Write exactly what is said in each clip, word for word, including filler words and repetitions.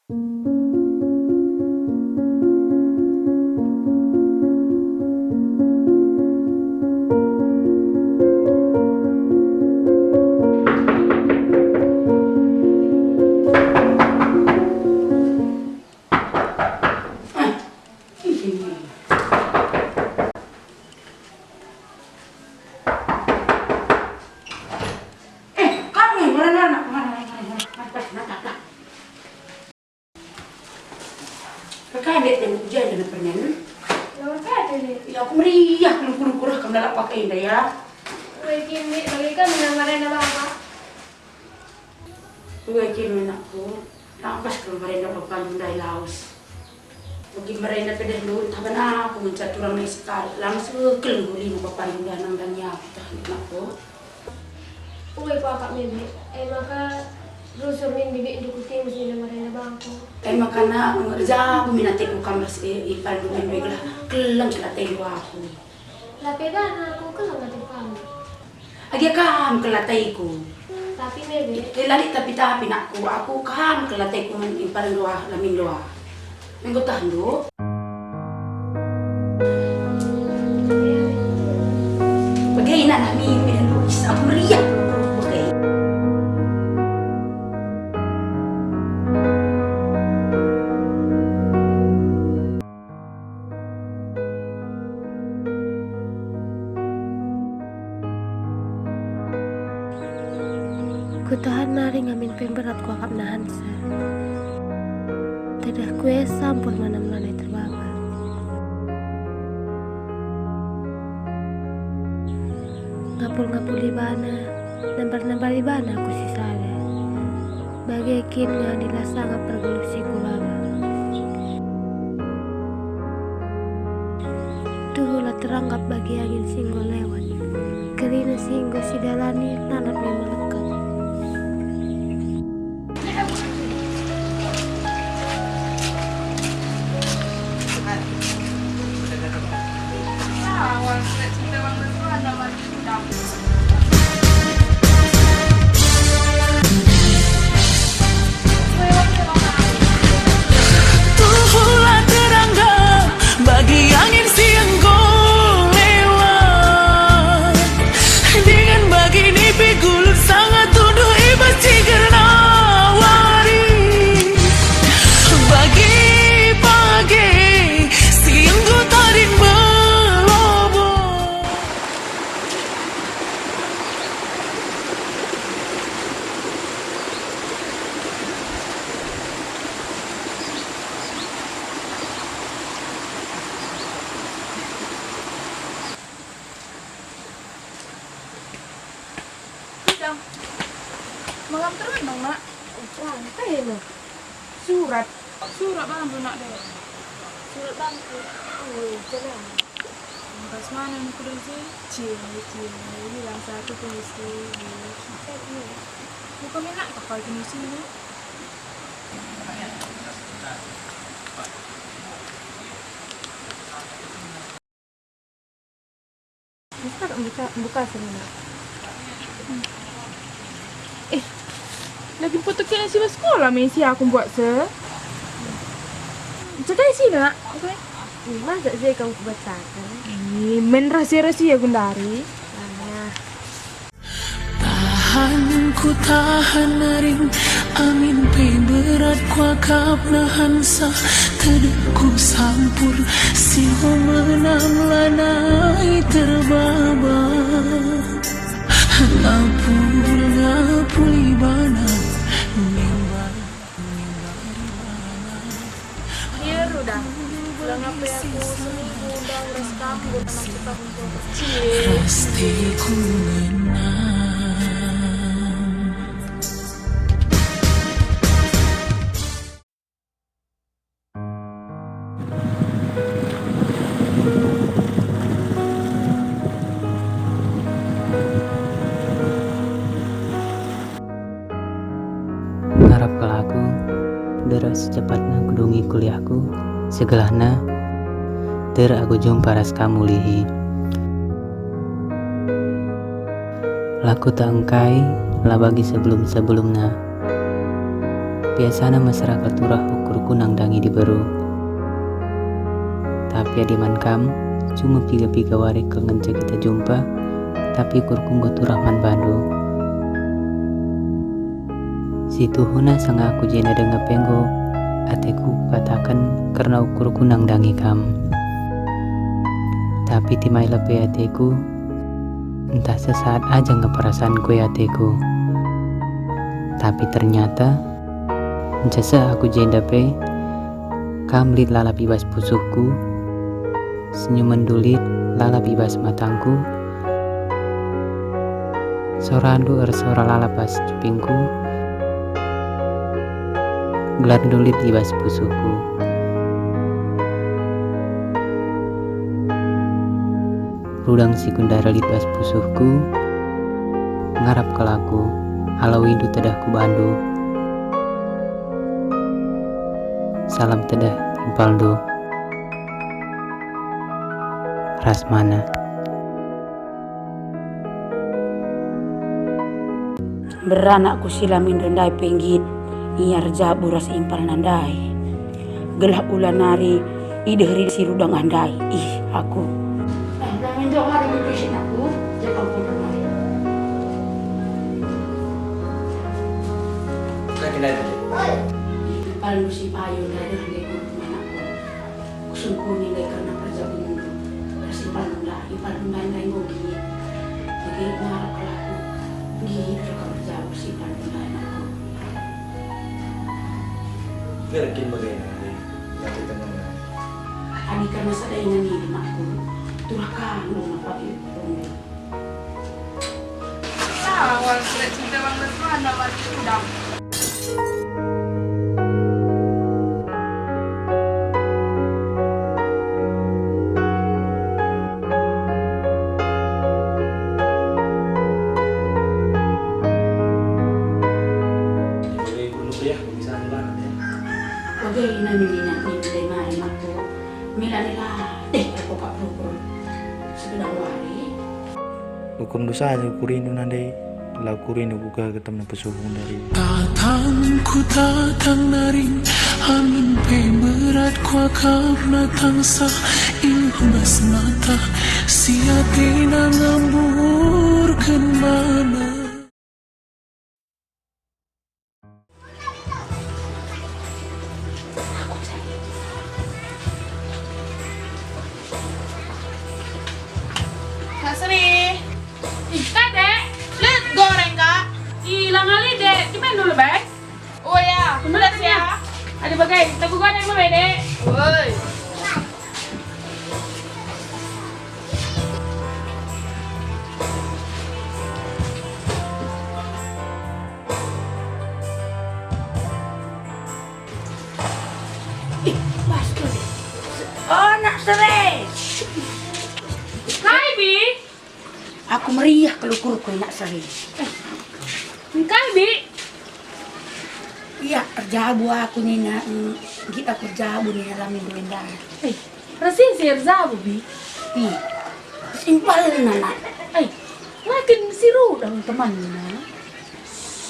Eh, kam nih, mana, mana, mana, mana, mana, mana, mana, mana, mana. Kekande temu ujan dengan permen. Nomor satu nih. Ya, aku meriah, kelungkur-lungkur, kamu lalap pakai indah ya. Weh, kin, Dek, bagi kami nama rena bapa. Weh, kin, anakku, lampas kalau merenda bapa ndai laus. Bagi merenda pedeh lu, taban aku ngenca turang nai sekali, langsung kel guli bapa ndai nang dan ya, tahan anakku. Ue pakap mebe, e maka rusur min bibikndu ku timus nina merenda bangku. E maka na, erjabu min ateku kam ras i-, ipandu min bage gelah keleng kel atendu aku. Lape bana aku keleng ateku kam. Agi kam kel ateku. Tapi mebe. E, la lit tapi-tapi nakku, aku kam kel ateku min ipandu ah, la min doa. Minggu tahndu. Bage ina anak mimpi dan Luis, aku meriah bage. Kutahan nari ngamin pe mberat kuakap nahansa. Tedehku e sampur mana lanai terbaba. Ngapul-ngapuli bana, nambar-nambari bana aku si sada. Bage kin nge adi la sangap pergeluh si kubaba. Tuhu la teranggap bagi angin si enggo lewat. Kerina si enggo sidalani lanat me melekat. Tuhulah terangga bagi angin si enggo lewat. Dengan bagi nipi gulut sangat tunduh i bas cigerna wari. Bagi pagi si enggo tading belobo. Idang. Malam terang dong, Nak. Terang, kai, Nak? Surat. Surat bandu, Nak, deh. Surat bandu. Ui, jalan. Pas mana ni kuda je? Cie, cie, hilang satu puisi. Buka menak kapal puisi ni. Bisa buka, buka sebentar. Eh, lagi foto kena si sekolah main si aku buat se. Cekai sini, Nak. Oke. Ih, masa sih kamu bacakan? Ih, main rahasia-rahasia gundari. Nah. Tahan ku tahan naring, amin pe berat kuakap nahansa, tedehku sampur si menam lanai terbaba. Ngapul, ngapul ibana, mimbar, mimbar ibana. Iya, Ruda. Langa pe aku seminggu ndai ras kam, guna nang kita kumpul. Cie. Pasti ku menang. Ngarap kal aku, der secepatna kudungi kuliahku, segelahna der aku jumpa ras kam mulihi. La kuta engkai, la bagi sebelum-sebelumna. Biasana mesra kal turah ukurku nandangi diberu. Tapi adi man kam, cuma piga-piga wari kal ngenca kita jumpa, tapi ukurku enggo turah man bandu. Situhuna sanga aku jenda denga pe enggo ateku kataken kerna ukurku nandangi kam. Tapi timai lepe ateku, ntah sesaat aja nge perasaanku e ateku. Tapi ternyata, nceseh aku jenda pe, kam lit lalap i bas pusuhku, senyumenndu lit lalap i bas matangku, sorandu ersora lalap bas cupingku, gelarndu lit i bas pusuhku. Rudang si kundara lit bas pusuhku, ngarap kal aku, alawindu tedahku bandu. Salam tedeh impalndu. Rasmana. Beranakku si la mindo ndai pe nggit, ia erjabu ras impalna ndai. Gelah ula nari ideheri si rudang ah ndai. Ih, aku. Eh, la mindo hari minggu isin aku, jepang pun nari. Lagi-lagi. Impalndu si payo ndai deh ndai guru anakku. Kusungkuni ndai kerna perjabundu. Ras impalndu ndai, impalndu ndai ndai enggo nggit. Jadi ngarap kal aku. Nggit kal perjabu si impalndu ndai anakku. Biar kin bagaimanapun, tapi teman. Adi kerna sada ingan ini makku, turah kam dong pagi. Awal sudah cinta bang Lesmana mati udang. Bage nina nina nina nina mari mako. Mila nila deh aku kak pelukul. Sekedar wari. Ukurndu saja kurindu nandai, la kurindu kuga getemna pesuhung dari. Tatangku tatang naring, amin pe berat kuakapna tangsa, iluh bas mata, si atena ngamburken mana. Kak Sri. Ih, Kak, Dek. Lit goreng, Kak. Ih, la ngali, Dek. Cuman dulu, Bek. Oh ya, belas ya. Ada bagai, kita goreng dulu, Dek. Woi. Ih, bas kau deh. Oh, nak Sere. Kai, Bi? Aku meriah kal ukurku, nak Sere. Engkai, Bi? Iya, erjabu aku nina, mm, nggit aku erjabu nina la mindo enda. Eh, resi si erjabu, Bi? Iya. Simpelna, nak. Eh, lakin si rudang temanna.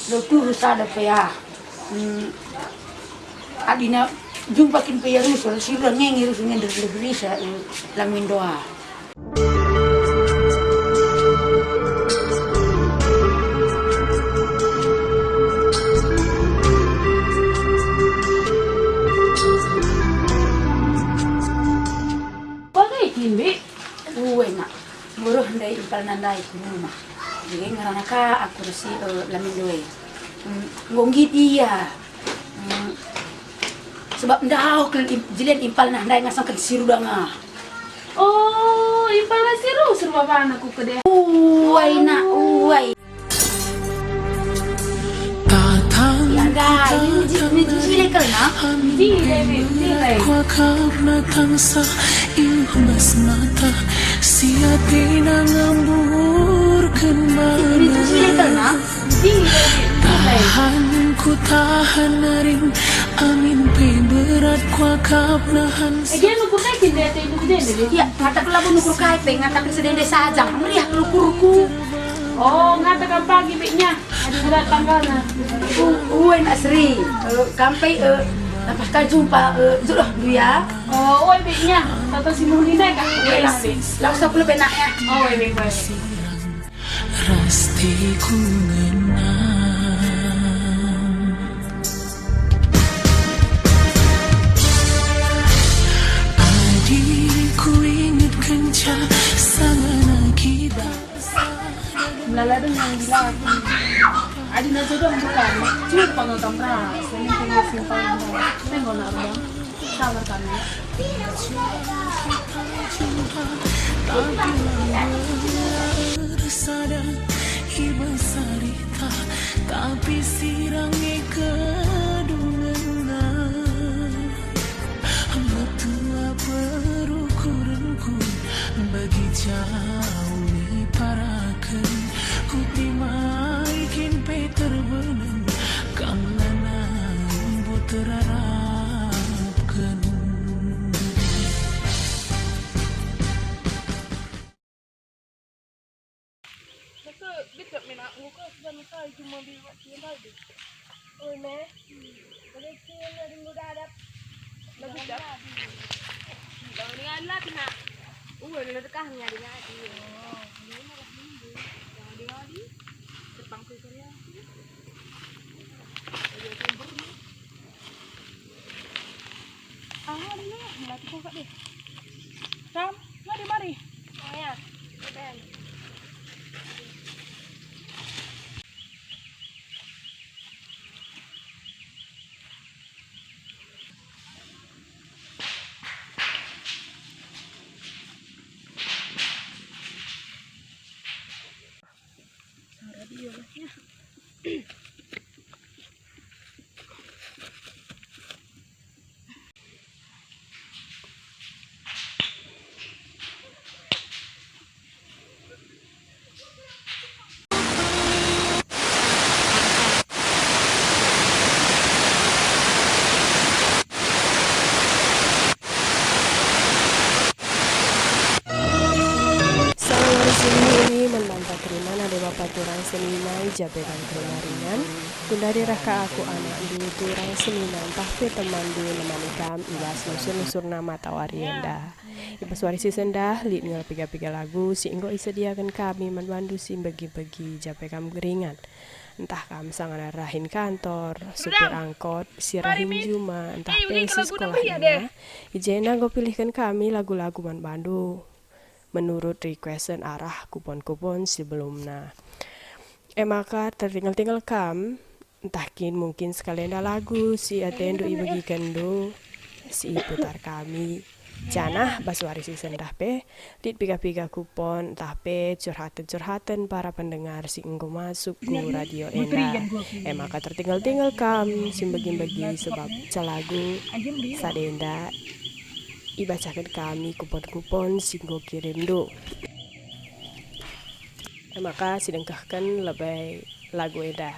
Lo tuhu sada pe ah. Mm, adina jumpa kin pe ia rusul, si rudang nge nge rusul nge ndeher-ndeher isa, mm, la mindo ah. Bagai kin, Bi? Uwe, nak. Nguruh ndai impalna ndai ku rumah. Jadi ngerana ka aku resi, eh, la mindo e. Mm, enggo nggit ia. Mm. Sebab ndauh kel im-, jelian impalna ndai ngasangken si rudang ah. Oh, impalna si rusur bapana ku kedeh. Uai, nak, uai. Ya, ndai, ini ji-, ini ji sile kel, nak. Ji, Dewi, ji, Dewi. Kuakapna tangsa imbas mata, si atena ngamburken mana. Ini ji sile kel, nak. Tahan ku tahan naring, amin pe berat kuakap nahan. Eh, dia nukur kai kin dia, atau itu dia, dia? Iya, ngataken labo nukur kai pe, ngataken sedende saja. Meriah kal ukurku. Oh, ngataken pagi beknya. Ada berat tanggalna. U-, uwe, nak Sri. Eh, kampai, eh, Sampai ka jumpa, eh, jodoh dulu ya. Oh, oi, be, nya. Tata si Muhni saya, Kak. Oi, lah, be. Lah, usah pula benak ya. Oh, oi, be, oi, be. Ras teku ngena. Adi ku inget kenca sangana kita. Melala dengan gila aku. Adi na jodoh bukan, cuma panggil kamu ras. Ini tinggal simpel. Tengok nak rumah. Sabar kami. Ersada i bas arita, tapi sirang nge kedungenna. Metua perukurenku bagi jauh ni paraken, kutimai kin pe terbenam, kam lanai mbue terarapken. Masa gejap me nak nguka sudah mesai cuma biwak siang tadi. Oi me. Bagi siang tadi nguda adap. Bagi gejap. Bang dengan lah kena. Ue, lele tekah ngadi-ngadi. Oh, ini malah minggu. Yang ngadi-ngadi. Tepang ke karya. Ada sumber ni. Ah, ada ni. Mati kau kat deh. Sam, mari, mari. Oh ya. Ben. Sang radio lah, ya. Selamat sore ini man banta kerina nande bapa turang senina i ja pe kam kerina ringan. Gundari rah ka aku anakndu turang senina ntah pe temanndu nemani kam i bas nusur-nusurna matawari enda. I bas wari si sendah, lit nge piga-piga lagu si enggo isediaken kami man bandu si mbegi-begi i ja pe kam ringan. Ntah kam sangana rahin kantor, supir angkot, si rahin juma, ntah pe si sekolah denga. I jenda enggo pilihken kami lagu-lagu man bandu menurut requesten arah kupon-kupon sebelumna. E maka tertinggal-tinggal kam, ntah kin mungkin sekali enda lagu si atendu ibegikenndu si iputar kami. Janah bas wari si sendah pe, lit piga-piga kupon ntah pe curhaten-curhaten para pendengar si enggo masuk ku radio enda. E maka tertinggal-tinggal kam si mbegi-mbegi sebab ca lagu sada enda ibacaken kami kupon-kupon si enggo kirimndu. E maka sidengkehken lebe lagu enda.